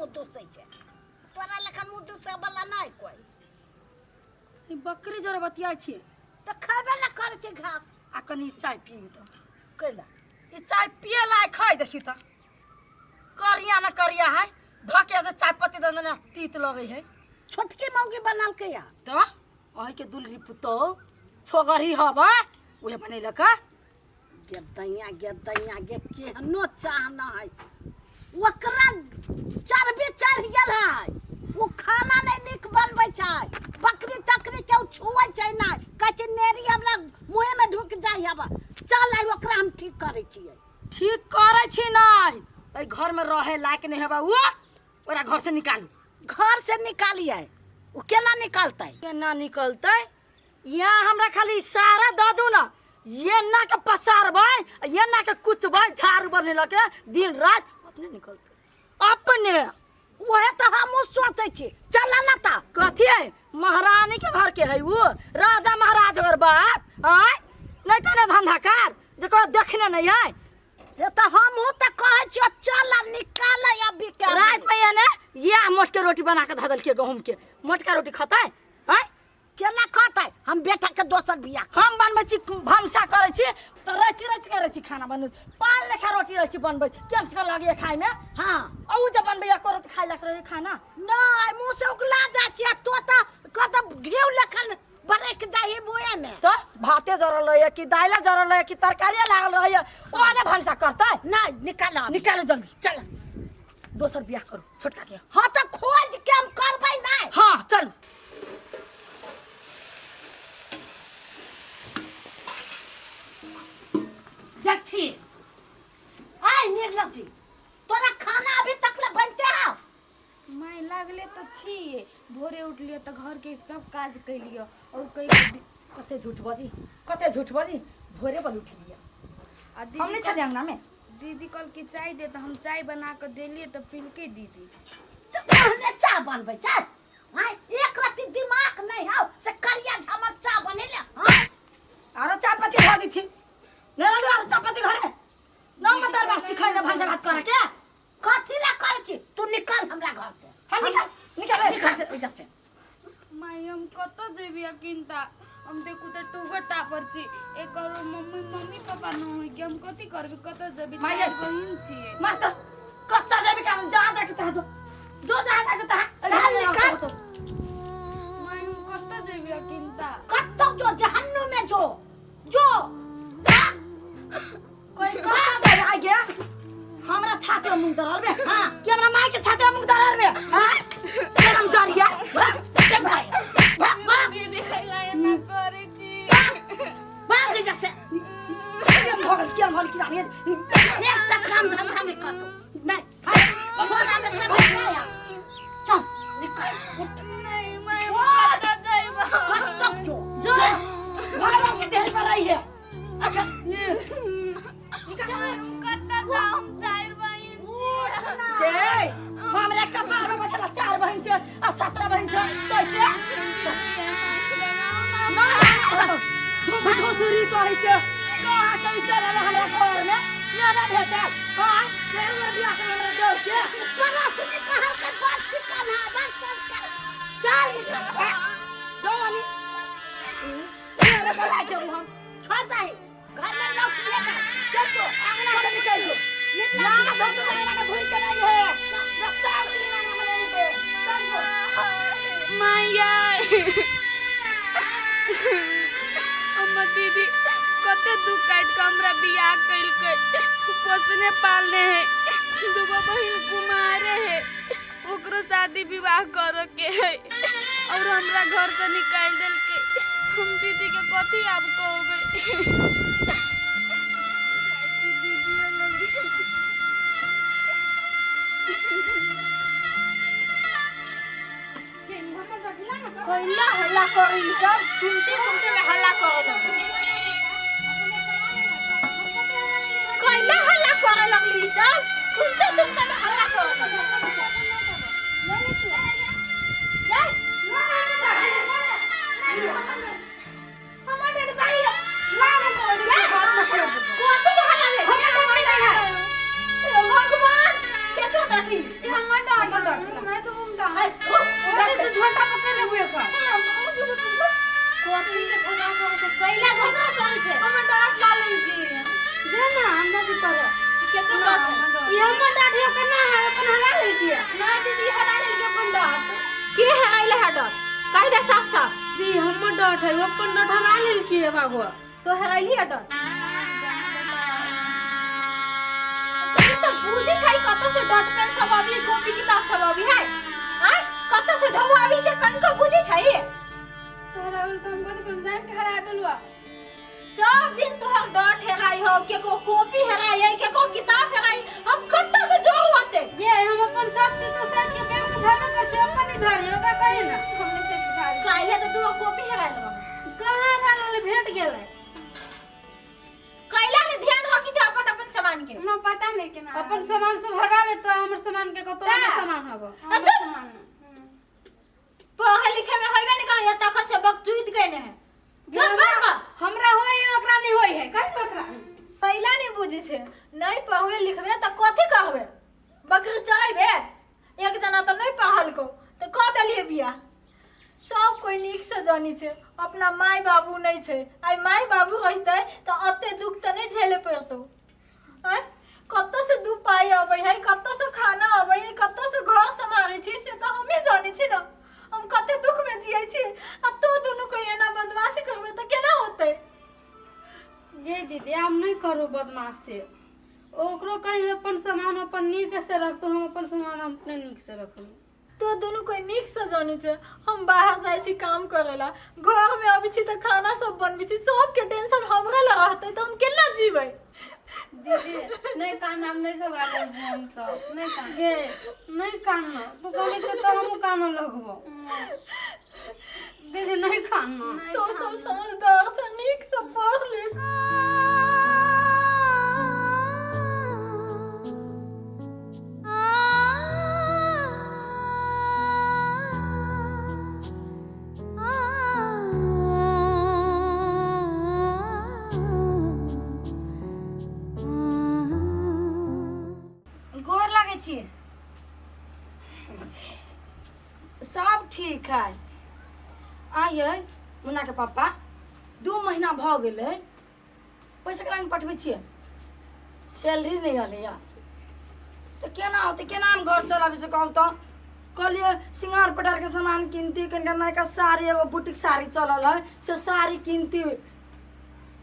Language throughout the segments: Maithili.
मुँह दुसै छै। तोरा लेखन मुँह दुसै वाला नहि कोइ। ई बकरी जोरे बतियाइ छियै। तऽ खयबे ने करै छै घास। आ कनि चाय पीबी तऽ। कैला? ई चाय पिए लायक है देखी तऽ। करिया न करिया है, धके दे चाय पत्ती दे ने तीत लगै है। छोटकी मौगी बनलकै या। तऽ अहीं के दुलरी पुतोह छोगरी हबा उहे बनेलक। गे दैया गे दैया गे, केहनो चाह न है, ओकरा चर्बी चढ़ि गेल है। ओ खाना नहि नीक बनबै छै, बकरी तकरी के ओ छुअै छै नहि, कहै छै नेरी हमरा मुँहे में ढुकि जाइ हब। चल आइ ओकरा हम ठीक करै छियै। ठीक करै छी नहि, एहि घर में रहे लायक नहि हेबा ओ, ओकरा घर से निकालू। घर से निकालियै? ओ केना निकालतै? केना निकलतै? यहाँ हमरा खाली इशारा दऽ दू ने, ये ना के पसारबै, ये ना के कुचबै, झाड़ू बने लगे दिन रात अपने निकलतै अपने। वहे तऽ हमहूँ सोचै छी, चल ना तऽ। कथी है महारानी के घर के है वो, राजा महाराज और बाप आय नहीं कहने धंधा कार जे को देखने नहीं है। से तऽ हमहूँ तऽ कहै छियो चल आ निकाल अभी के अभी। रात में ये ने ये मोटके रोटी बना के धऽ देलकै, गहूम के मोटका रोटी खतै आय? केना खतै? हम बेटा के दोसर बियाह हम बनबै छी, भनसा करै छी तऽ रचि रचि करै छी खाना बनबै, पान लेखा रोटी रहै छी बनबै, केना के लगैए खायमे। हाँ। आ उ जे बनबैए करत खाय लायक रहै खाना। नहि, मुँह से उगला जाइ छी आ तो तऽ कतऽ घिउ लेखन बरकि जाइ है मुँहे में। तऽ भाते जरल रहैए कि दाइले जरल रहैए कि तरकारिए लागल रहैए, ओ ने भनसा करतै? नहि, निकाल अभी। निकालू जल्दी। चल दोसर बियाह करू छोटका के। हाँ तऽ खोज के हम करबै नहि। हाँ चलू। देखी आय निर्लज्जी, तोरा खाना अभी तक ले बनते है? माय लागले तऽ छियै, भोरे उठलियै तऽ घरके सब काज कैलियै और कई कते झूठ बजी, कते झूठ बजी, भोरे बल उठलियै। आ दीदी हम नहीं छलियै अंगना में। दीदी कहल कि चाय दे तऽ हम चाय बना कऽ देलियै तऽ पीलकै दीदी। तऽ ओहने चाय बनबै छै? आँय, एक रत्ती दिमाग नहि हौ से करिया झमर चाय बनेले? आँय, आरो चाय पत्ती धऽ देथिन नहीं रहलू आरो चाय पत्ती घर में न मत बाप सिखै न भाषा बात करे के। कथी ला करै छी तू? निकल हमरा घर से। हाँ निकल, निकल रे घर से, इधर से। माय हम कतऽ जेबी अकिनता? हम देखू तऽ टूगो टापर छी, एकर मम्मी मम्मी पापा न होइ कि हम कथी करबी, कतऽ जेबी? माय चारि बहिन छियै। मार तो कतऽ जेबी? कारण जहाँ जाके तहाँ जो, जो जहाँ जाके तहाँ चल निकल। माय हम कतऽ जेबी अकिनता? कतौ जो, जहन्नुम में जो, जो भाग। कोई कतऽ जेबी? आ गया हमरा छाती में मुंह दरर में। हाँ। कि हमरा माय के छाती में मुंह दरर में? हाँ हम जरिया भाग चल भाग भाग भाग। दीदी कैला एना करै छी? भाग इधर से। केहन भऽ गेल, केहन भऽ गेल कि जानिए। एक काम धंधा नहीं कर तू नहीं। हाय, छोड़ हमरा घर में आया। चल निकल उठ। नहीं माय हम कतऽ जेबै? कतौ जो। जो भाई बाप के देह पर रही है। अच्छा ये माय हम कतऽ जाउ? हम चारि बहिन छियै। के हमरा कपार में बैठल चार बहिन छै आ 17 बहिन छै कैसे? धुसुरी कहै के कहाँ कहीं चलल हमरा घर में ये ना भेटल। हाँ जरूर बियाह कर हमरा देव के। पड़ोसनी कहल के बड़ चिकन है, बड़ संस्कार। चल निकल भाग। जवानी मेरे बोला देब हम। छोड़ दे घर में लौट ले जा। चल जो अंगना से निकल जो, ना धो तो अंगना में घुल के नहीं है ना सब दिन अंगना में नहीं है। चल जो। माया हमर दीदी कते दुख काटि कऽ हमरा बियाह केलकै, पोसने पालने है, दूगो बहिन कुमारे है, ओकरो शादी विवाह करऽ के है और हमरा घर से निकालि देलकै। हम दीदी के कथी आब कहबै? दीदी कैला हल्ला करी सब तुमते तुमते में हल्ला करे लगली, कैला हल्ला करे लगली सब तुमते तुमते में हल्ला करे लगली। होइ छै? हमर डांट ला लेलकी। दे ना हमरा से पर। केकर डांट है? ई हमर डांट है केना है अपन हरा लेलकी। ना दीदी हरा लेलकी अपन डांट। के हराइले है डांट? कहि दे साफ साफ। दी हमर डांट है, अपन डांट हरा लेलकी है बाबू। तो हराइली है डांट? तू सब बुझै छै कतऽ से डॉट पेन सब अभी कॉपी किताब सब अभी है? आय कतऽ से ढोबा अभी से कनको बुझै छै? तोहरा उल तो हम बंद कर जान के हरा देलुआ। सब दिन तोहर डॉट हेराई हो, केको कॉपी हेराई है, केको किताब हेराई, हम कतऽ से जोड़ू आते? ये हम अपन सब चीज तो साथ के बैंक में धरबे कर छै, अपन नहीं धरे ओकरा कही ना। हमने से धारे। काल्हे तो तू कॉपी हेराई लेबा। कहाँ हरा भेट गेलै। कैला ने ध्यान रखी छै अपन अपन सामान के? हमरा पता नहीं केना अपन सामान सब हरा लेतो, हमर सामान के कतो हमर सामान हबो। अच्छा पढ़े लिखे में होइबे ने कहिया तखन से बकचूत गए ने है। चुप कर। हमरा होय है ओकरा नहीं होय है, कहि ओकरा। पहिला नहीं बुझै छै, नहीं पढ़बे लिखबे त कथी कहबे? बकरी चढ़ेबे? एक जना त नहीं पढ़लको त कह देलिए बियाह। सब कोई नीक से जानी छै अपना माय बाबू नहीं छै। आइ माय बाबू रहितै त अते दुख त नहीं झेले पड़तौ। आँय कतऽ से दू पाइ अबै है, कतऽ से खाना अबै है, कतऽ से घर सम्हारै छी से तऽ हमही जानै छी ने। हम कते दुख में जियै छी आ तो दुनू कोई एना बदमाशी करबै तऽ केना होतै? ये दीदी आब नहीं करू बदमाशी। ओकरो कही अपन सामान अपन नीक से रखतो, हम अपन सामान अपने नीक से रखबो। तो दुनू कोई नीक से जानै छै। हम बाहर जाइ छी काम करे ला, घर में अबै छी तऽ खाना सब बनबै छी, सबके टेंशन हमरा लग रहतै तऽ हम केना जीबै? दीदी नहीं कान, हम नहीं झगड़ा करबो, हम सब नहीं कान। ये नहीं कान तू कहली से तो हम कान लगबो। दीदी नहीं कान। तो सब समझदार छै, नीक से पढ़ लिख। गोर लागै छी। सब ठीक है। आइए मुन्ना के पापा, 2 महीना भऽ गेलै, पैसा केना नहि पठबै छियै? सैलरी नहि एलैया तऽ केना होतै? केना हम घर चलाबै से कहू तऽ? कहलियै सिंगार पटारके सामान किनती, कनिका नयका साड़ी, एगो बुटीक साड़ी चलल है से साड़ी किनती।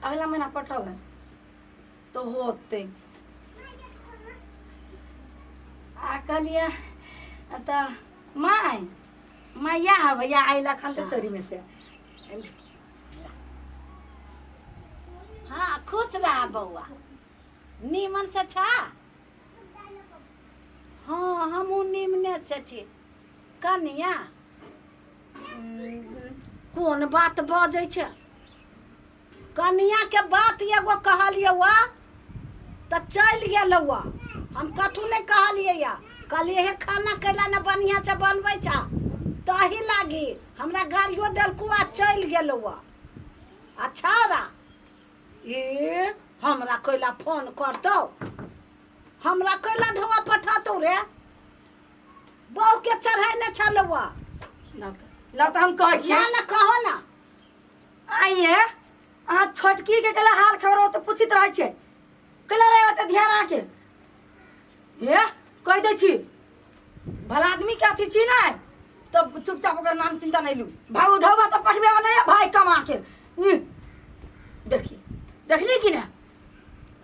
अगला महीना पठबै तऽ होतै। आ कहलियै तऽ माय माया है भैया आइल अखन तऽ चोरी में से। हाँ खुश रह बौआ, नीमन से छा? हाँ हमहूँ नीमने से छी। कनिया कोन बात बजै छै? कनिया के बात एगो कहलियै वा तऽ चलि गेलौ वा। हम कथू नहि कहलियै या, कहलियै हे खाना कैला ने बढ़िआँ से बनबै छा, तही लागी हमरा गारियो देलकू आ चलि गेलौ वा। आ छौड़ा ई हमरा कैला फोन करतौ, हमरा कैला ढोआ पठातौ रे? बहू के चढ़ेने छलौ वा। लाउ तऽ हम कहै छियै। ना ना कहो ना। आइए अहाँ छोटकी के कैला हाल खबर ओते पूछैत रहै छियै, कैला रहे ओते ध्यान अहाँके? हे कहि दै छी, भला आदमी के अथी छी नहि तब चुपचाप ओकर नाम चिंता नहीं लू। भाई उठौबा तऽ पठबे नहीं है भाई कमा के। ई, देखी देखली कि ना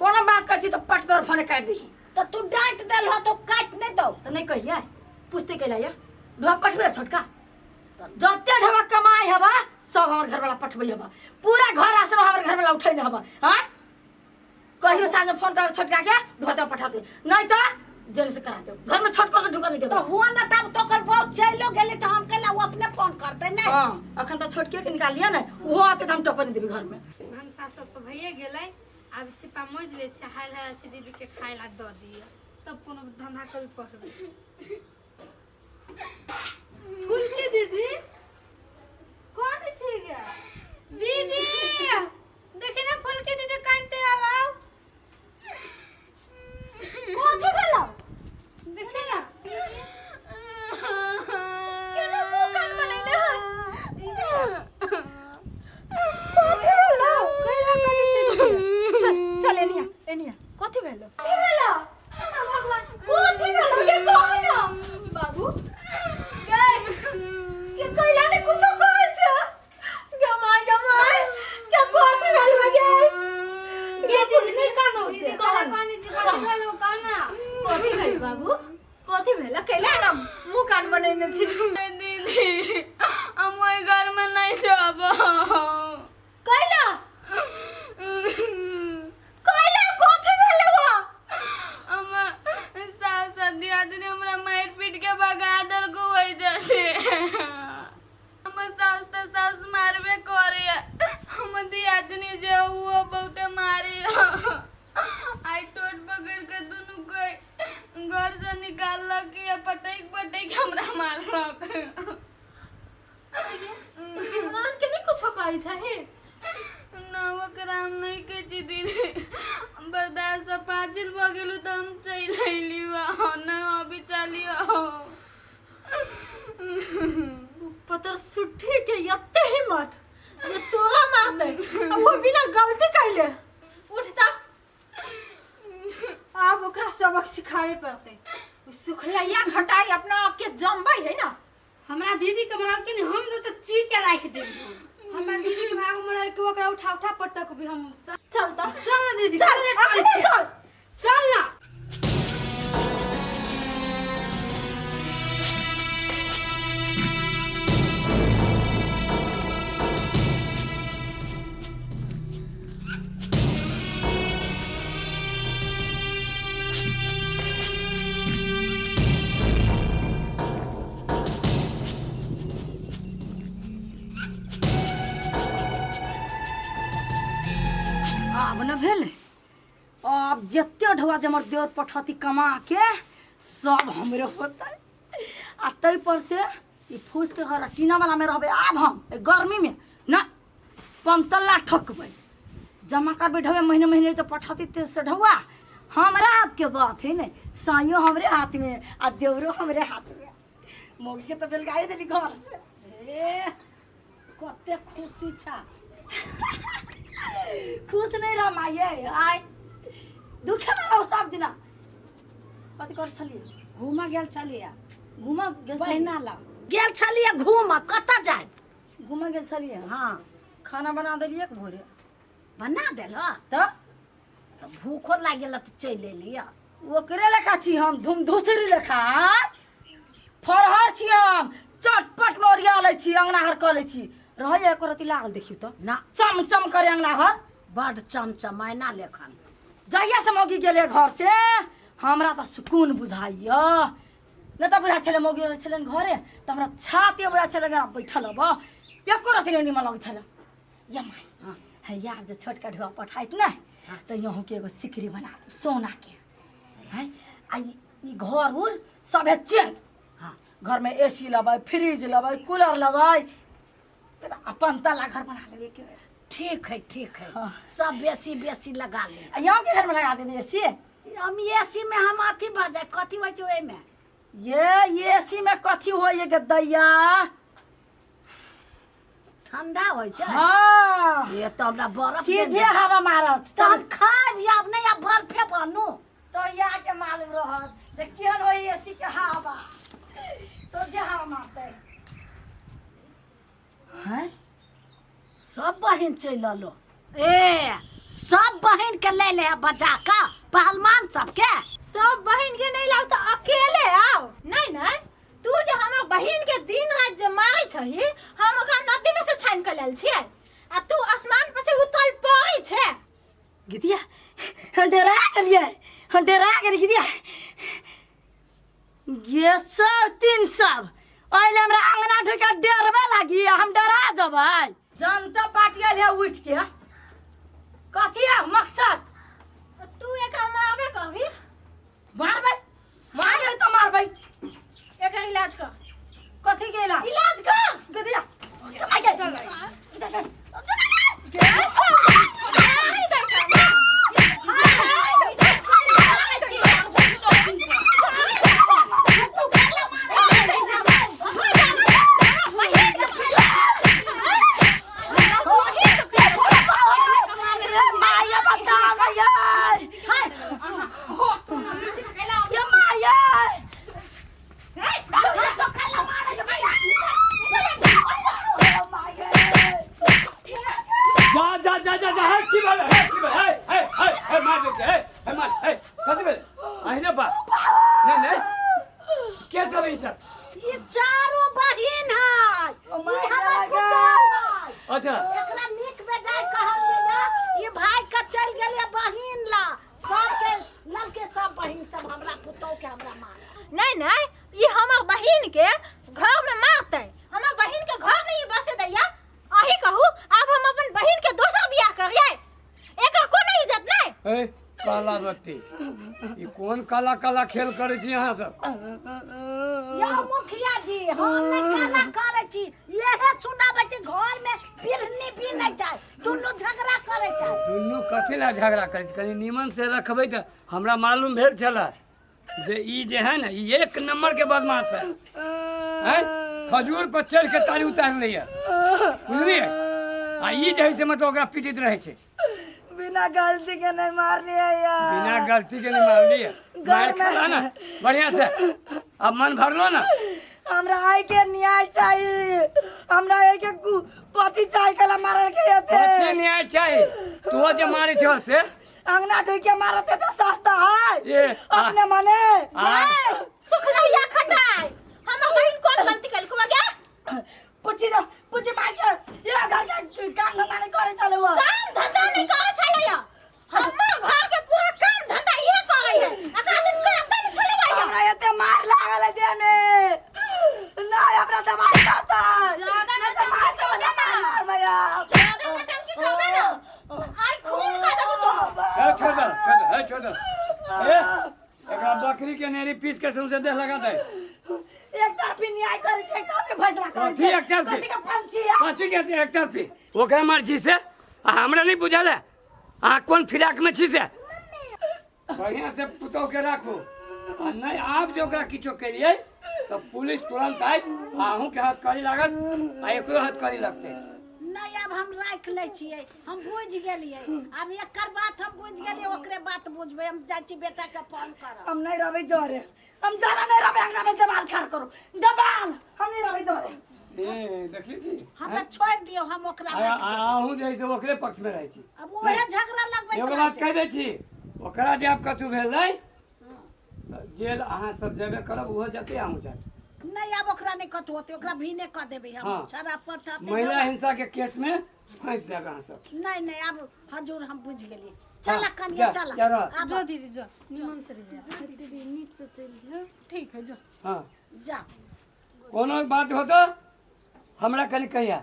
कोनो बात कहै छी तऽ पट तोर फोने काटि दही। तऽ तू डांटि देलहो तो काटि नहि दौ। तऽ नहीं कहियै पूछते कैला ये ढोआ पठबे छोटका? जते ढोआ कमाई हवा सब हमर घरवाला पठबै हवा, पूरा घर आश्रम हमर घरवाला उठैने हवा। हाँ कहियो साँझ में फोन कर छोटका के ढोआ तो पठा दे, नहीं तो जेल से करा दे, घर में छोटको के ढुका नहीं देबे। तो हुआ ना तब तो ओकर बहुत चलो गेलै तऽ हम कैला ओ अपने फोन करतै नहि? हाँ अखन तऽ छोटके के निकालिए ने, ओहो आते तऽ हम टपे नहीं देबे घर में। भनसा सब तऽ भइए गेलै, आब छिपा मोजि लै छियै, हाल हाल छै दीदीके खाय ला दऽ दिअ तब कोनो धंधा कभी पढ़बै। फुलकी दीदी कोन छै गे? दीदी देखी ना फुलकी दीदी कानते आलाव। कथी भेलौ? देखी ना केना मुँह कान बनेने है? कथी भेलौ? कैला कनी बाबू कथी भेल कैला ना मुंह कान बनेने छी दीदी हम ओहि घर में नहीं जाब कैला कैला कथी भेल बा हम सास आ दियादनी हमरा मारि पीट के भगा देलको ओहि जैसे हमर सास तऽ सास मारबे करे हमर दियादनी जे वो बहुते मारे आइ टोट पकड़ के दुनू के घर से निकाललक या पटैक पटैक हमरा मारलक मान के नहीं कुछो कहै छही ना ओकरा हम नहीं कहै छी दीदी बर्दाश्त से पाजिल भऽ गेलू तऽ हम चलि अयली ना अभी चलियो पता सुट्ठी के एते हिम्मत जे तोरा मारतै आ वो बिना गलती कैले उठता आब ओकरा सबक सिखावे पड़तै उ सुखलैया घटाई अपना आप के जमबै है ना हमरा दीदी के मरल के हम जो तो चीर के राख देब हमरा दीदी के भाग मरल के ओकरा उठा उठा पटक भी हम चल त चल ना दीदी चल अखने चल चल ना आब न भेलै आब जते ढौआ जे हमर देवर पठौती कमा के सब हमरे होतै आ ताहि पर से ई फूस के घर टीना वाला में रहबै आब हम एहि गर्मी में ना पंतल्ला ठोकबै जमा करबै ढौआ महीने महीने जे पठौती ते से ढौआ हमरा हाथ के बात है ने साइयो हमरे हाथ में आ देवरो हमरे हाथ में मौगी के तऽ बेलगाई देली घर से ए कते खुशी छा खुश नहीं रह माये आय दुखे में रहो सब दिना कथी कर छलिए घूमऽ गेल छलियै घूमऽ गेल छलियै? बहिना लग गेल छलियै घूमऽ कतऽ जायब घूमऽ गेल छलिए हँ खाना बना देलिए भोरे बना देलह तऽ तऽ भूखो लागि गेल तऽ चलि एलियै ओकरे लेखा छी हम धुमधुसरी लेखा आँय? फरहर छी हम चटपट में ओरिया लै छी अंगना हर कऽ लै छी रहैए एको रत्ती लागल देखियौ तऽ ना चम चम करे अंगना हर बड चमचमाइना लेखन जहिया से मौगी गेलै घर से हमरा तऽ सुकून बुझाइया नहि तऽ बुझाइ छलै मौगी रहै छलै घरे तऽ हमरा छाती बुझाइ छलै जेना बैठल हब एको रत्ती नहि निमन लगै छलै या माय है यार जे छोटका ढुआ पठाइत ने तऽ यहूँ के एगो सिकरी बना देब सोना के हैं आ ई ई घर उर सब है चेंज हाँ घर में एसी लेबै फ्रिज लेबै कूलर लेबै फिर अपन तला घर बना लेबै एक बेर ठीक है ठीक है हाँ। सब बेसी बेसी लगा ले आ यहाँ के घर में लगा देबै एसी हम एसी में हम अथी भऽ जाए कथी होइ छै ओहिमे ये एसी में कथी होइए गदैया ठंडा होइ छै हाँ ये तो हमरा बर्फ सीधे हवा मारत तब खायब आब नहि आब बर्फे बनू तो या के मालूम रहत जे केहन होई एसी के हवा सोझे हवा मारतै हैं सब बहिन चलि अलो ए सब बहिन के ले ले बजा के पहलवान सबके सब बहिन के नहीं लाओ तो अकेले आओ नहीं नहीं तू जे हमर बहिन के दिन रात जे मारै छही हम ओकरा नदी में से छानि के लेल छियै आ तू आसमान पर से उतल पड़ै छै गीतिया हम डरा गेलियै हम डरा गेलियै गीतिया ये सब तीन सब ओहिले हमरा अंगना ढुकि के डरबे लागी हम डरा जबै जनता पार्टी आयल है उठ के कथी है मकसद तू एकरा मारबे करबी मारबै मारबै तऽ मारबै एकर इलाज कर कथी के इलाज इलाज कर गदिया कमाई के चल माया बचाओ ना यार ये माया के सब ई सब? ई चारो बहिन है। ओ ई my हमर गॉड। पुतहु है। अच्छा। एकरा नीक बेजाय कहलियै या, ई भाई के चलि गेलियै बहिन ला। सबके ललके सब बहिन सब हमरा पुतहु के हमरा मार। नहीं नहीं, ई हमर बहिन के घर में मारते, हमर बहिन के घर नहीं बसे दैया। अही कहू आब हम अपन बहिन के दोसर बियाह करियै, एकर कोनो इज्जत नहीं। ए काला बत्ती, ई कोन काला काला खेल करै छी अहाँ सब? यौ मुखिया जी, हम नहि काला करै छी, इहे सुनाबै छी घर में बिरनी भी नहीं चाहे, दुनू झगड़ा करै छै। दुनू कथी लए झगड़ा करै छी? कनि नीमन से रखबै तऽ हमरा मालूम भेल छलै जे ई जे है ने ई एक नंबर के बदमाश है। हैं? खजूर पर चढ़ के तारी उतारि लैया, बुझलियै? आ ई जे है से मतलब ओकरा पीटैत रहै छै। बिना गलती के नहीं मार लिया यार। बिना गलती के नहीं मारलियै, मार खेला ना बढ़िया से, अब मन भरलो ना? हमरा आई के न्याय चाहिए, हमरा आई के पति चाहिए कला मारल के येते। कथी न्याय चाहिए? तू जे मारे छो से अंगना ढुक के मारते तो सस्ता है। ये, अपने मने। आ सुखनैया खटाई, हमर बहिन कोन गलती कलको गे? पूछी जा, पूछी माई के, ये घर के काम धंधा नहीं करे चले वो। काम धंधा नहीं करे छले या, हमर घर के पूरा काम धंधा इहे करे है, अकरा दिन करते नहीं छले भैया। हमरा एते मार लागल है देह में, नहीं हमरा दवाई करता ज्यादा नहीं तो मार के बजा मार मार भैया। ज्यादा नौटंकी करबे ना आई खून कर देबो तो। ए छोड़ दे, छोड़ दे, ए छोड़ दे। ए एकरा बकरी के नेरी पीस के सौंसे देह लगा दे। एक तरफी न्याय करे छै, एक तरफी फैसला करे कथी छै। एक तरफी? कथी के पंछी है? कथी के एक तरफी? ओकरा मर्जी से आ हमरा नहीं बुझल है अहाँ कोन फिराक में छी से। बढ़िया से पुतोह के राखू, आ नहीं आब जे ओकरा किछो केलियै तऽ पुलिस तुरंत आयत आ अहूँ के हथकड़ी लागत आ एकरो हथकड़ी लगतै। नहीं अब हम राख लै छियै, हम बुझि गेलियै, आब एकर बात हम बुझि गेलियै, ओकरे बात बुझबै। हम जाइ छी बेटा के फोन करब। हम नहीं रहबै जरे, हम जरा नहीं रहबै अंगना में, देवाल खाड़ करू देवाल, हम नहीं रहबै जरे। ए देखली छी? हम तऽ छोड़ि दियौ, हम ओकरा राखि देबै। अहूँ जे है से ओकरे पक्ष में रहै छी। अब ओहे झगड़ा लगबैत एगो रहै बात छै। कहि दै छी, ओकरा जे आब कतहु भेल नहि तऽ जेल अहाँ सब जेबे करब, ओहो जेतै अहूँ जायब। नहीं आब ओकरा नहीं कतहु होतै, ओकरा भीने कऽ देबै हम। हाँ। शराब पर ठहतै महिला तऽ- हिंसा के केस में फंसि जायब अहाँ सब। नहीं नहीं आब हजूर हम बुझि गेलियै। चल हाँ, कनिया जा, चल जा रह। आब जो दीदी जो, निमन से रहिए दीदी, नीक से चलि जो। ठीक है जो। हाँ जा। कोनो बात होतो हमरा कनि कहिया।